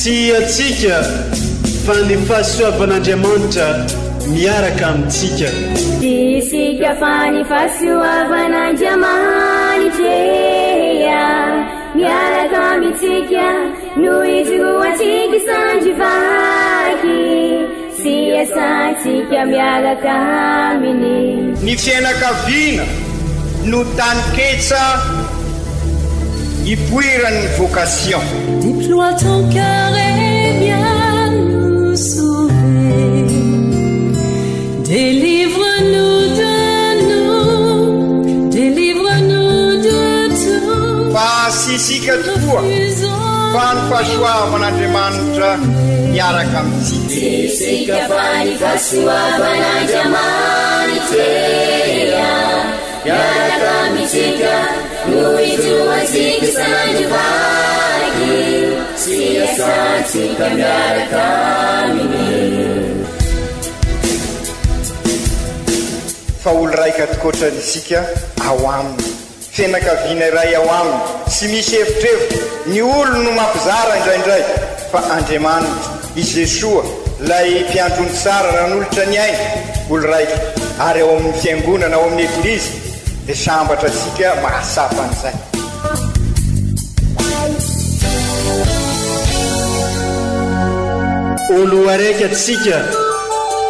Tsy antsika fa ny fahasoavan'Andriamanitra miaraka amintsika. Tsy isika fa ny fahasoavan'Andriamanitra miaraka amintsika no ijoroantsika isandry vaky sy iasantsika miaraka aminy. Ny fiainakaviana no taninketsa ipoiran'ny vocation. Déploie ton cœur et viens nous sauver. Délivre-nous de nous, délivre-nous de tout. Fa tsy isika tokoa fa ny fahasoavan'Andriamanitra miaraka amintsika. Tsy isika fa ny fahasoavan'Andriamanitra miaraka amintsika no ijoroantsika isan'andro vaky sy iasantsika miaraka aminy. Fa olo raika tokoatrany isika ao aminy. Fianakaviana iray ao aminy, tsy misy evitrevitra, ny olony no mampizara indraindray, fa Andriamanitra, i Jesoa, ilay mpiandry ondry tsara nanolotra ny ainy, olo raika, ary ao amin'ny Fiangonana, ao amin'ny Eglizy, dia sambatra antsika mahatsapa an'izay. Olo araiky antsika,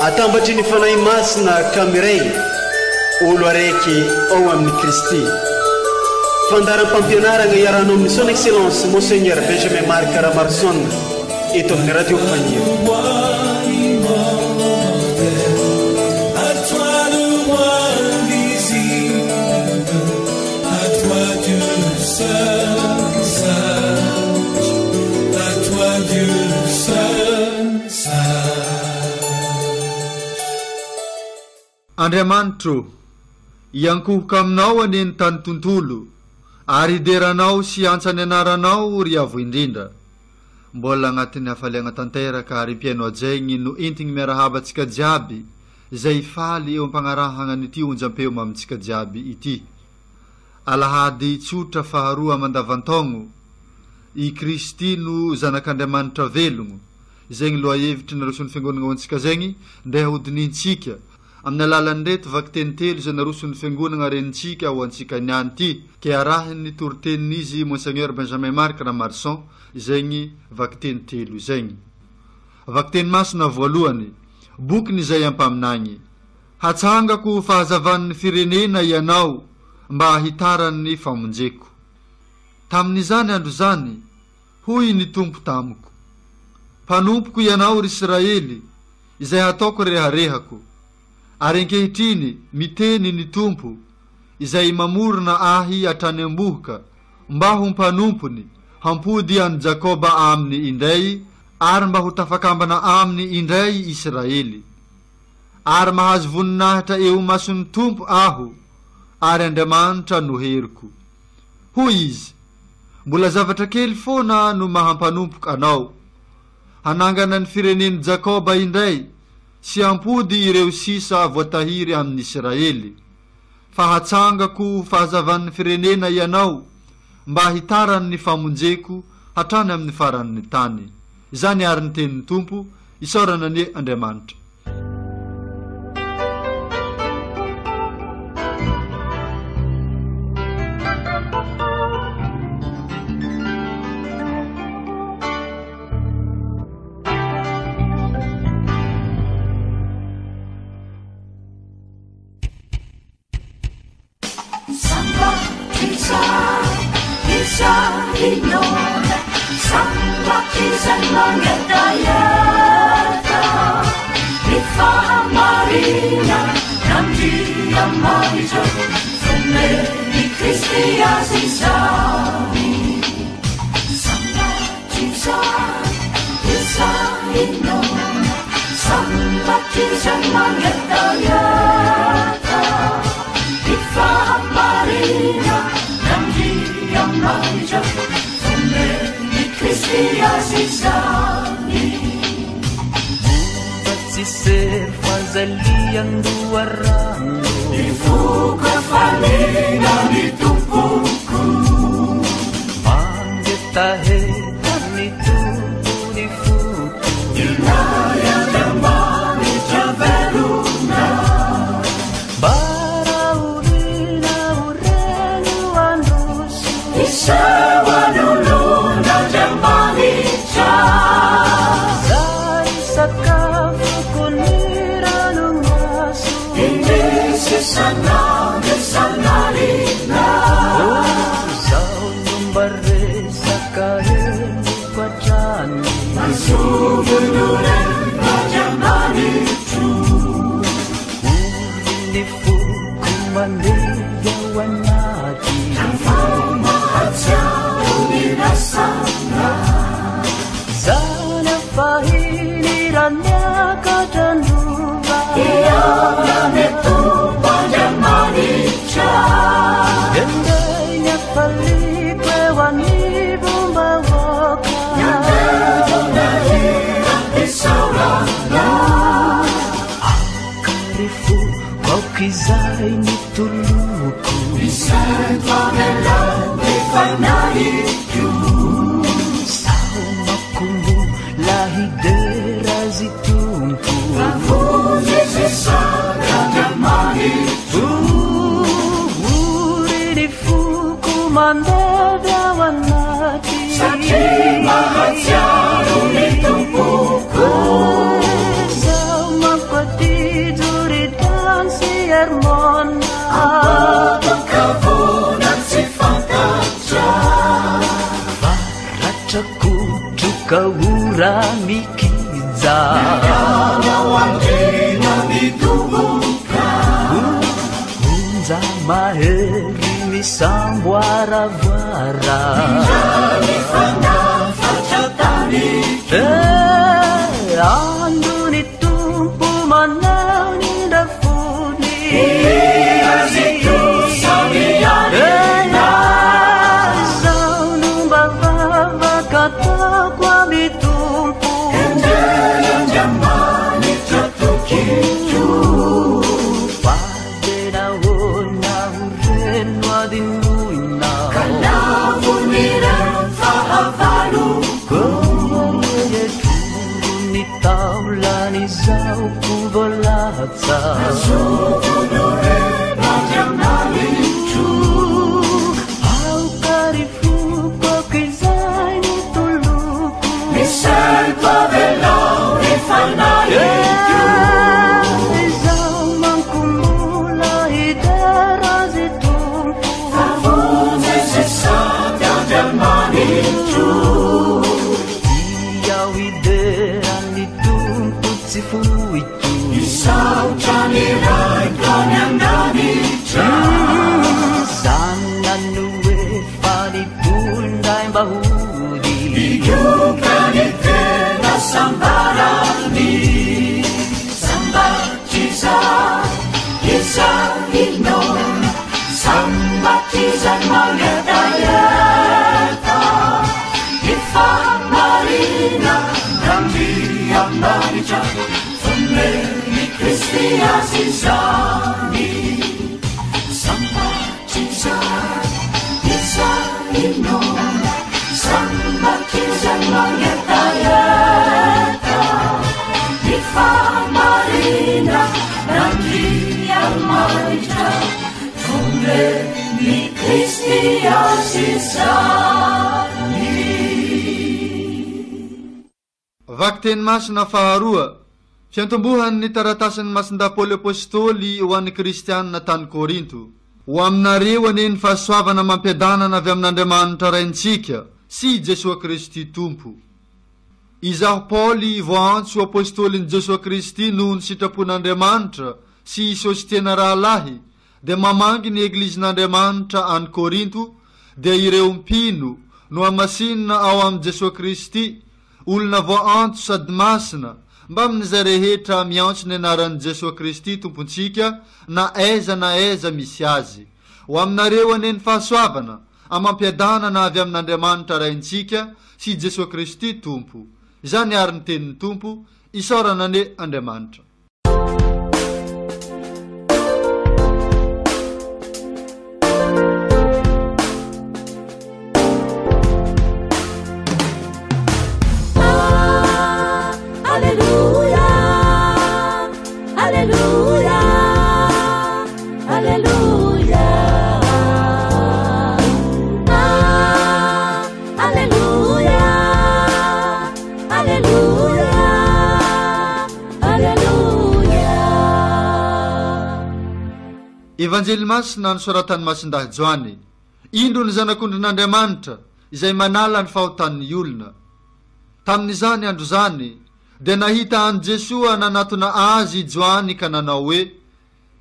atambatry ny Fanahy Masina ka miray, olo araiky ao amin'i Kristy. Fandaharam-pampianaragna iarahanao amin'ny Son Excellence Monseigneur Benjamin Marc Ramaroson eto amin'ny Radio Faniry. Andriamanitro, hiankohoka aminao anie ny tany tontolo, ary hidera Anao sy hiantsa ny anaranao, ry Avo Indrindra. Mbola agnatin'ny hafaliagna tanteraka ary mpihaino hajaigny no entigny miarahaba antsika jiaby izay faly eo am-pagnarahagna an'ity onjam-peo mamintsika jiaby ity. Alahady tsotra faharoa mandavantaogno, I Kristy no Zanak'Andriamanitra velogno. Zegny lohahevitry naroson'ny Fiangonagna ho antsika zegny, ndeha hodinihintsika, amin'ny alalan'ireto vakiteny telo izay naroson'ny Fiangonagna renintsika ho antsika niany ty, ke arahin'ny toritenin'izy Monseigneur Benjamin Marc Ramarison zegny vakiteny telo zegny. Vakiteny masina voalohany, Bokin'izay ampaminagny. Hatsangako ho fahazavan'ny firenena ianao mba hitaran'ny famonjeko. Tamin'izany andro izany, hoy ny Tompo tamiko, Mpanompoko ianao, ry Israely, izay hataoko reharehako. Ary ankehitriny miteny ny Tompo, izay mamorona ahy hatrany am-bohoka, mba ho mpanompony, hampody an'i Jakoba aminy indray, ary mba ho tafakambana aminy indray Israely. Ary mahazo voninahitra eo imason'ny Tompo aho, ary Andriamanitra no heriko. Hoy izy, Mbola zavatra kely foana no maha-mpanompoko anao. Hanangana ny firenen'i Jakoba indray sy hampody ireo sisa voatahiry amin'Israely. Fa hatsangako ho fahazavan'ny firenena ianao, mba hitaran'ny famonjeko hatrany amin'ny faran'ny tany. Izany àry ny tenin'ny Tompo, isaorana anie Andriamanitra. mandevy ao anaty. Mahatsiaro ny lasana. Zany fahiny raha niakatra an-drova. Hihaona Tompo Andriamanitra. Endrey ny hafaliako eo anivom-bahoaka. Miantefa hiram-pisaorana. Aoka ry fo, aoka izay ny toloko. Misento amelao ny fanahiko. Sao makombo lahidera azy Tompo. Vonjy Jesosy Andriamanitro. Ory ny foko mandevy ao anaty. Satria mahatsiaro ny Tompoko. Zaho mampadijo ry tany sy Hermona. Ampatokavoana tsy fantatra. Varatra kotroka ora mikija. Miala ao andriana midoboka. Onja mahery misamboaravoara. Ny fanafatra taniko. Eh, andro ny Tompo manao ny rafony. Azy kosa miarina. Zaho no mba vavaka ataoko amin'ny Tompo. Endrey Andriamanitra tokiko. Fa dia nahoana ho reno adinoina. Ka lavon'ireo fahavaloko. Toro ny taolan'izao ko voalatsa. Andriamanitro. Aoka ry foko aoka izay ny toloko. Misento avelao ny fanahiko. Izaho manko mbola hidera azy Tompo. Vonjy Jesosy Andriamanitro. Iaho hidera ny Tompo tsy foiko. Misaotra ny Raiko any an-danitra. Zana no efa nitondra mba hody. Ioka ny tena sambarany. Sambatr'iza, iza inona. Sambatr'iza mangetaheta. Ny fahamarina n'Andriamanitra. Fomen'i Kristy azy izany. Sambatr'iza, iza inona. Sambatr'iza mangetaheta. Ny fahamarina n'Andriamanitra. Fomen'i Kristy azy izany. Vakiteny masina faharoa, fiantombohan'ny taratasin'ny Masindahy Paoly Apostoly ho an'ny Kristianina tany Korinto. Ho aminareo anie ny fahasoavana amam-piadanana avy amin'Andriamanitra Raintsika sy Jesoa Kristy Tompo. Izaho Paoly voaantso ho apostolin'i Jesoa Kristy noho ny sitrapon'Andriamanitra sy i Sostena rahalahy dia mamangy ny Eglizin'Andriamanitra any Korinto, dia ireo mpino nohamasinina ao amin'i Jesoa Kristy, olona voaantso sady masina, mbamin'izay rehetra miantso ny anaran'i Jesoa Kristy Tompontsika na aiza na aiza misy azy. Ho aminareo anie ny fahasoavana amam-piadanana avy amin'Andriamanitra Raintsika sy Jesoa Kristy Tompo. Izany àry ny tenin'ny Tompo, isaorana anie Andriamanitra. Alléluia, Alléluia, Alléluia. Ah, Alléluia, Alléluia, Alléluia. Evanjely masina nosoratan'i Masindahy Joany. Indro ny Zanak'ondrin'Andriamanitra izay manala ny fahotan'ny olona. Tamin'izany andro izany, dia nahita an'i Jesoa nanatona azy i Joany ka nanao hoe,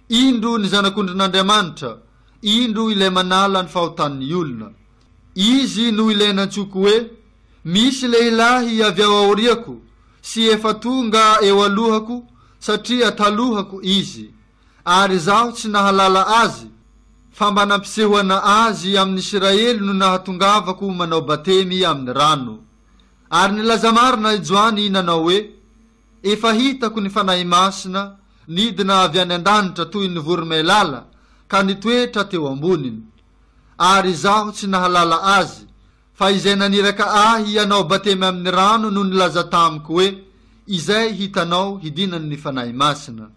Indro ny Zanak'ondrin'Andriamanitra, indro ilay manala ny fahotan'ny olona. Izy no ilay nantsoiko hoe, Misy lehilahy avy ao aoriako sy efa tonga eo alohako satria talohako izy, ary izaho tsy nahalala azy, fa mba nampisehoana azy amin'ny Isiraely no nahatongavako manao batemy amin'ny rano. Ary nilaza marina i Joany nanao hoe, Efa hitako ny Fanahy Masina nidina avy any an-danitra toy ny voromailala ka nitoetra teo amboniny. Ary izaho tsy nahalala azy, fa izay naniraka ahy hanao batemy amin'ny rano no nilaza tamiko hoe, Izay hitanao hidinan'ny Fanahy Masina.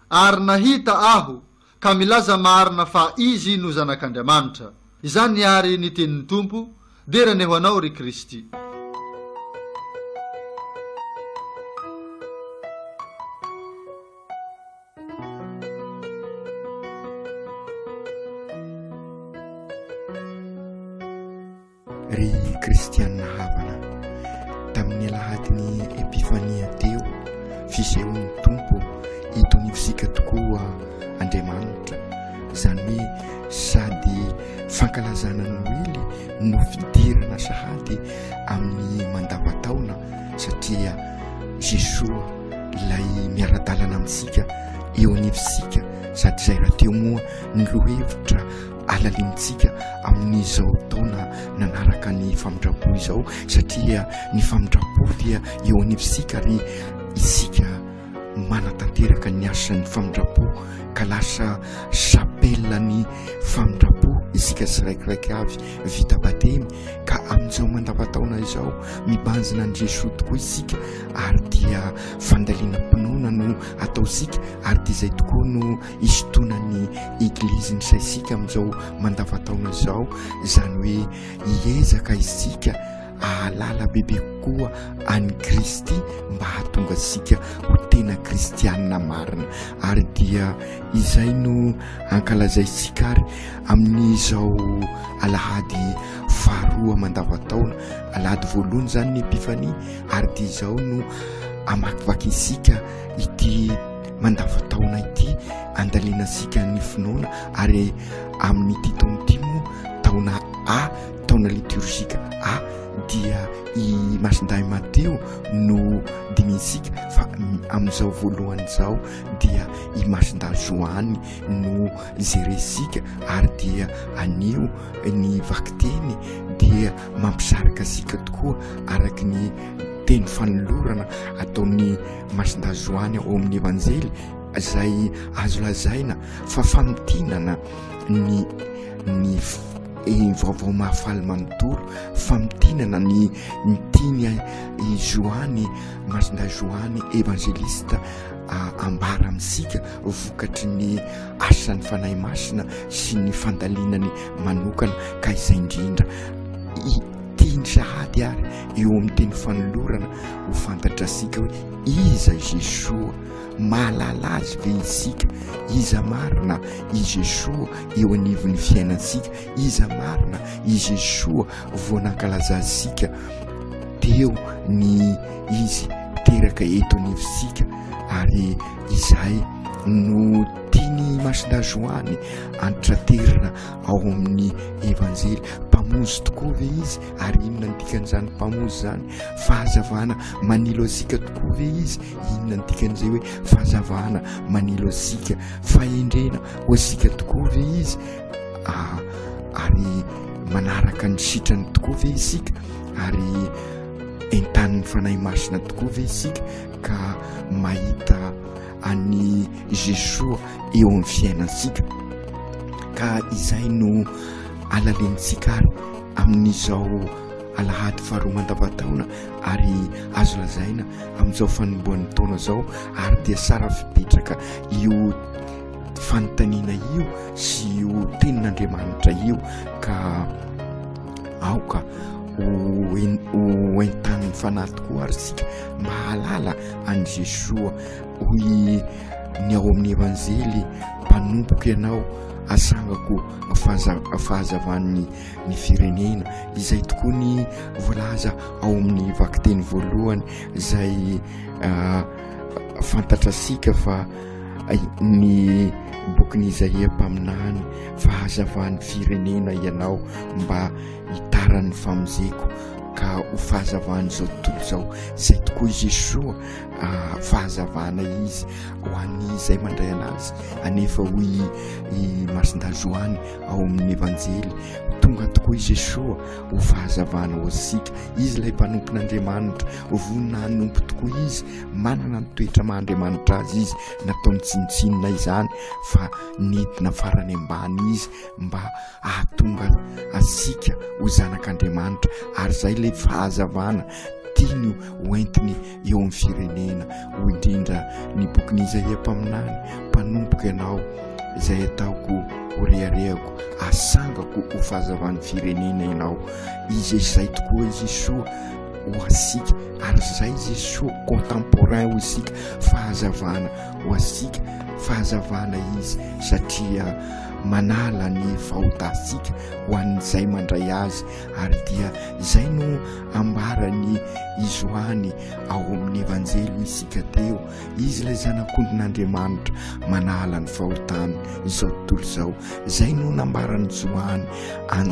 Ary nahita aho, ka milaza marina fa Izy no Zanak'Andriamanitra. Izany àry ny tenin'ny Tompo, dera anie ho Anao, ry Kristy. Ry kristianina havana, tamin'ny alahadin'ny Epifania teo, fisehoan'ny Tompo eto anivontsika tokoa Andriamanitra, izany hoe sady fankalazana Noely no fidirana sahady amin'ny mandavataona satria Jesoa ilay miara-dalana amintsika eo anivontsika sady izay rahateo moa ny lohevitra alalinintsika amin'izao taona nanaraka ny famindram-po izao satria ny famindram-po dia eo anivontsika ary isika manatanteraka ny asan'ny famindram-po ka lasa chapelle ny famindram-po isika tsiraikiraiky avy vita batemy ka amin'izao mandavataona izao mibanjina an'i Jesoa tokoa isika ary dia fandalinam-pinoana no ataontsika ary dia izay tokoa no Hisintonan'ny Eglizy ny saintsika amin'izao mandavataona izao, izany hoe hiezaka isika hahalala bebe kokoa an'i Kristy mba hahatonga antsika ho tena kristianina marina. Ary dia izay no ankalazaintsika ary amin'izao alahady faharoa mandavataona, alahady voalohany izany ny Epifania, ary dia izao no amakivakintsika ity mandavataona ity andalinantsika ny finoana ary amin'ity taona ity moa taona A taona liturgique A dia i Masindahy Mateo no dinintsika fa amin'izao voalohany izao dia i Masindahy Joany no jerentsika ary dia anio ny vakiteny dia mampisarika antsika tokoa araky ny teny fanolorana ataon'ny Masindahy Joany ao amin'ny Evanjely izay azo lazaina fa famintinana ny ny vaovao mahafaly manontolo, famintinana ny ny tiany i Joany, Masindahy Joany Evanjelista ambara amintsika vokatry ny asan'ny Fanahy Masina sy ny fandalinany manokana ka izay indrindra Tiany sahady ary eo amin'ny teny fanolorana ho fantatrasika hoe iza i Jesoa, mahalala azy ve isika, iza marina i Jesoa eo anivon'ny fiainantsika, iza marina i Jesoa vao nankalazantsika teo ny izy teraka eto anivontsika ary izay no tiany Masindahy Joany antraterina ao amin'ny Evanjely. Mpamonjy tokoa ve izy? Ary inona ny dikan'izany mpamonjy izany? Fahazavana manilo antsika tokoa ve izy? Inona ny dikan'izay hoe fahazavana manilo antsika? Fahendrena ho antsika tokoa ve izy? Ah, ary manaraka ny sitrany tokoa ve isika? Ary entanin'ny Fanahy Masina tokoa ve isika ka mahita an'i Jesoa eo amin'ny fiainantsika ka izay no alalentsika ary amin'izao alahady faharoa mandavataona ary azo lazaina amin'izao fanombohan'ny taona izao ary dia sara fipetraka io fanontaniana io sy io tenin'Andriamanitra io ka aoka ho entanin'ny fanahy tokoa ary isika mba hahalala an'i Jesoa Hoy ny ao amin'ny Evanjely, Mpanompoko ianao, asangako fahazavan'ny ny firenena. Izay tokoa ny voalaza ao amin'ny vakiteny voalohany izay ah, fantatrasika fa ny bokin'i Izaia mpaminany, fahazavan'ny firenena ianao mba hitaran'ny famonjeko ka ho fahazavan'izao tontolo izao. Izay tokoa i Jesoa, ah, fahazavana izy ho an'izay mandray anazy. Anefa hoy i Masindahy Joany ao amin'ny Evanjely, tonga tokoa i Jesoa ho fahazavana ho antsika. Izy ilay mpanompon'Andriamanitra, vonona hanompo tokoa izy, manana ny toetra maha Andriamanitra azy izy, nataony tsinontsinona izany fa nidina farany ambany izy mba hahatonga antsika ho zanak'Andriamanitra, ary izay ilay fahazavana tiany hoentiny eo amin'ny firenena, hoy indrindra ny bokin'i Izaia mpaminany, mpanompoko ianao, izay ataoko ho reharehako, asangako ho fahazavan'ny firenena ianao. Izy izay tokoa i Jesoa ho antsika, ary izay Jesoa contemporain ho isika, fahazavana ho antsika, fahazavana izy satria manala ny fahotantsika ho an'izay mandray azy, ary dia izay no ambaran'i Joany ao amin'ny Evanjely hoy isika teo, izy ilay zanak'ondrin'Andriamanitra manala ny fahotany izao tontolo izao. Izay no nambaran'i Joany,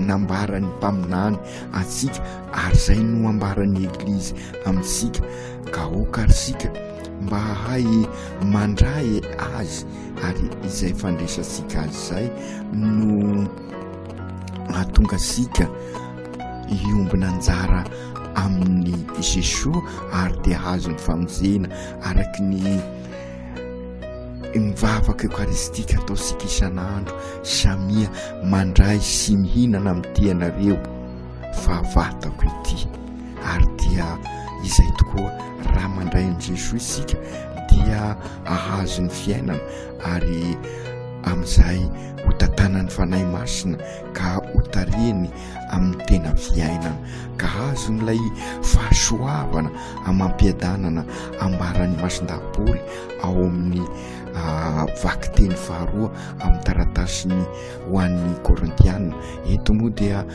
nambaran'ny mpaminany antsika, ary izay no ambaran'ny Eglizy amintsika. Ka aoka ary isika mba hahay mandray azy, ary izay fandraisantsika azy izay no mahatonga antsika hiombona anjara amin'i Jesoa ary dia hahazo ny famonjena araka ny mivavaka eokaristika ataontsika isan'andro. Samia mandray sy mihinana amin'ity ianareo fa vatako ity. Ary dia izay tokoa, raha mandray an'i Jesoa isika dia hahazo ny fiainana, ary amin'izay ho tantanan'ny Fanahy Masina ka ho tarihiny amin'ny tena fiainana, ka azon'ilay fahasoavana amam-piadanana ambaran'i Masindahy Paoly ao amin'ny vakiteny faharoa amin'ny taratasiny ho an'ny Korintiana. Eto moa dia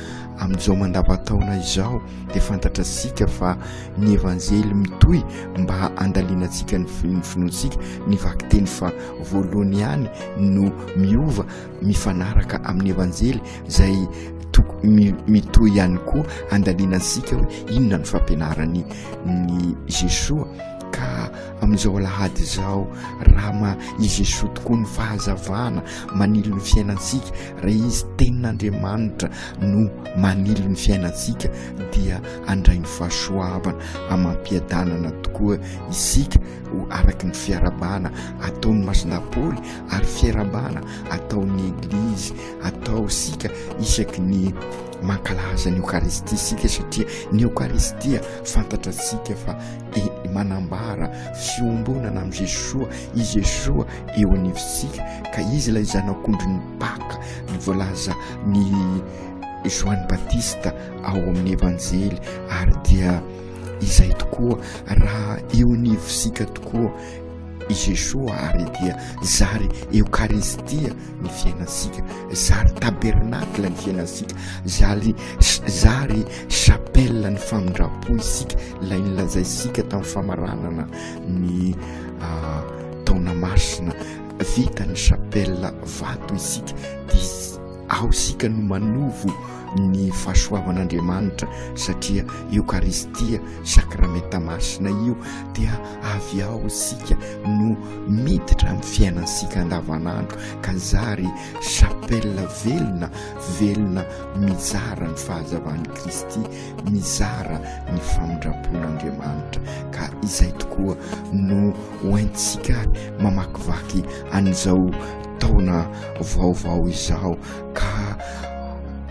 amin'izao mandavantaona izao dia fantatrasika fa ny Evanjely mitohy mba handalinantsika ny finoantsika, ny vakiteny fa voalohany ihany no miova mifanaraka amin'ny Evanjely izay mitohy ihany koa handalinantsika hoe inona ny fampianarany ny Jesoa. Ka amin'izao alahady izao, raha ma i Jesoa tokoa ny fahazavana manilo ny fiainantsika, raha izy tenin'Andriamanitra no manilo ny fiainantsika, dia handray ny fahasoavana amam-piadanana tokoa isika, ho araky ny fiarahabana ataon'ny Masindahy Paoly ary fiarahabana ataon'ny Eglizy atao isika isaky ny mankalaza ny Eokaristia isika, satria ny Eokaristia fantatra antsika fa e manambara fiombonana amin'i Jesoa, i Jesoa eo anivontsika, ka izy ilay zanak'ondrin'ny Paka ny voalaza ny Joany Batista ao amin'ny Evanjely, ary dia izay tokoa raha eo anivontsika tokoa i Jesoa, ary dia zary Eokaristia ny fiainantsika, zary tabernakla ny fiainantsika, zary zary chapelle ny famindram-po isika, ilay nilazaintsika tamin'ny famaranana ny taona masina, vita ny chapelle vato isika, dia ao isika no manovo ny fahasoavan'Andriamanitra, satria Eokaristia sakramenta masina io, dia avy ao isika no miditra amin'ny fiainantsika andavanandro, ka zary chapelle velona, velona mizara ny fahazavan'i Kristy, mizara ny famindram-pon'Andriamanitra. Ka izay tokoa no hoentintsika ary mamakivaky an'izao taona vaovao izao, ka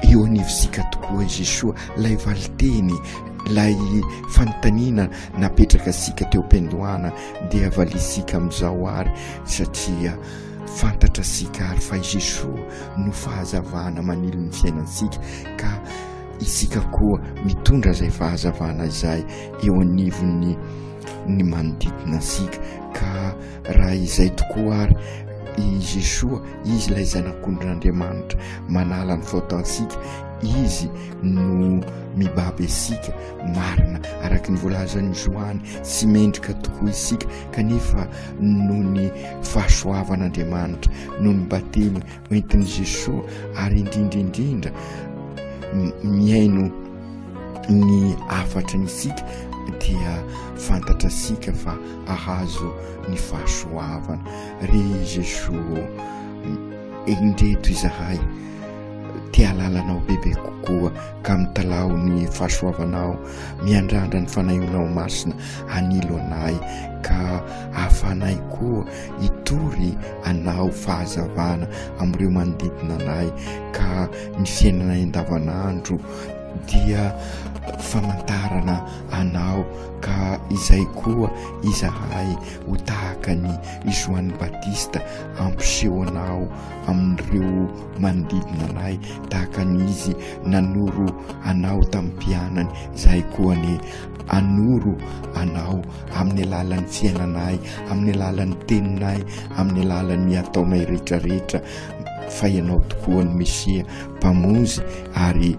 eo anivontsika tokoa i Jesoa, ilay valinteny, ilay fanontaniana napetraka antsika teo am-piandohana dia valiantsika amin'izao ary, satria fantatra antsika ary fa i Jesoa no fahazavana manilo ny fiainantsika, ka isika koa mitondra izay fahazavana izay eo anivon'ny ny manodidina antsika. Ka raha izay tokoa ary i Jesoa, izy ilay zanak'ondrin'Andriamanitra manala ny fahotantsika, Izy no mibaby antsika marina araka ny voalazan'i Joany, tsy mendrika tokoa isika kanefa noho ny fahasoavan'Andriamanitra, noho ny batemy hoentin'i Jesoa ary indrindra indrindra mihaino ny hafatry ny isika dia fantatra sika fa ahazo ny fahasoavana. Ry Jesoa ô, indreto izahay te hahalala Anao bebe kokoa ka mitalaho ny fahasoavanao, miandrandra ny Fanahionao Masina hanilo anay ka ahafahanay koa hitory Anao fahazavana amin'ireo manodidina anay ka ny fiainanay andavanandro dia famantarana Anao ka izay koa izahay ho tahaka ny Joany Batista hampiseho Anao amin'ireo manodidina anay tahaka ny Izy nanoro Anao tamin'ny mpianany, izahay koa anie hanoro Anao amin'ny alalan'ny fiainanay, amin'ny alalan'ny teninay, amin'ny alalan'ny ataonay rehetrarehetra fa Ianao tokoa ny Mesia Mpamonjy ary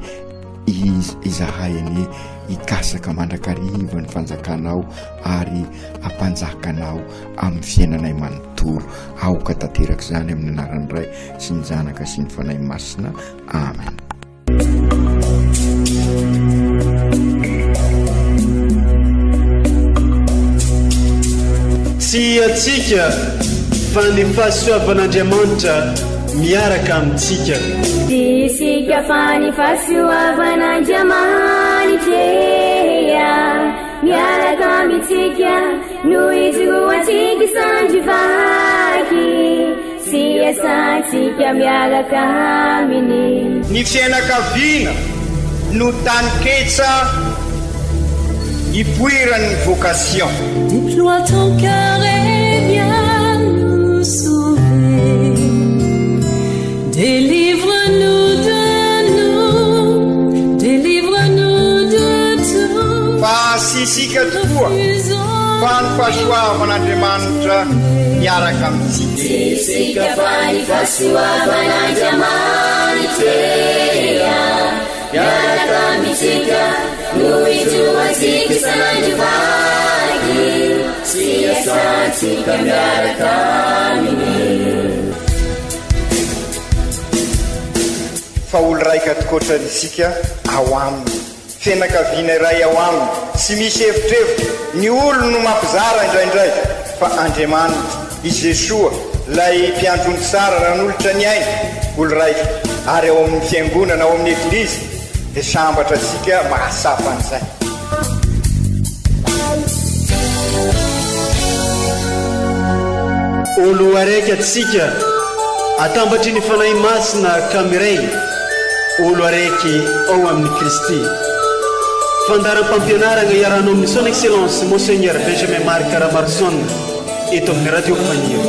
izahay anie hikasaka mandrakariva ny fanjakanao ary hampanjakanao amin'ny fiainanay manontolo. Aoka tanteraka izany amin'ny anaran'ny Ray sy ny Zanaka sy ny Fanahy Masina. Amen. Tsy antsika fa ny fahasoavan'Andriamanitra miaraka amintsika. Tsy isika fa ny fahasoavan'Andriamanitra miaraka amintsika no ijoroantsika sandry vaky sy iasantsika miaraka aminy. Ny fiainakaviana no taninketsa ipoiran'ny vocation. Déploie ton cœur et viens nous sauver. Délivre-nous de nous, délivre-nous de tout. Fa tsy isika tokoa fa ny fahasoavan'Andriamanitra miaraka amintsika. Tsy isika fa ny fahasoavan'Andriamanitra miaraka amintsika no ijoroantsika isan'andro vaky sy iasantsika miaraka aminy. Fa olo raika tokoatra isika ao aminy. Fianakaviana iray ao aminy, tsy misy evitrevitra, ny olony no mampizara indraindray, fa Andriamanitra, i Jesoa, ilay Mpiandry ondry tsara nanolotra ny ainy, olo raika, ary ao amin'ny Fiangonana, ao amin'ny Eglizy, dia sambatra antsika mahatsapa an'izay. Olo araiky atsika atambatry ny Fanahy Masina ka miray olo araiky ao amin'i Kristy. Fandaharam-pampianaragna iarahanao amin'ny Son Excellence Monseigneur Benjamin Marc Ramaroson eto amin'ny Radio Faniry.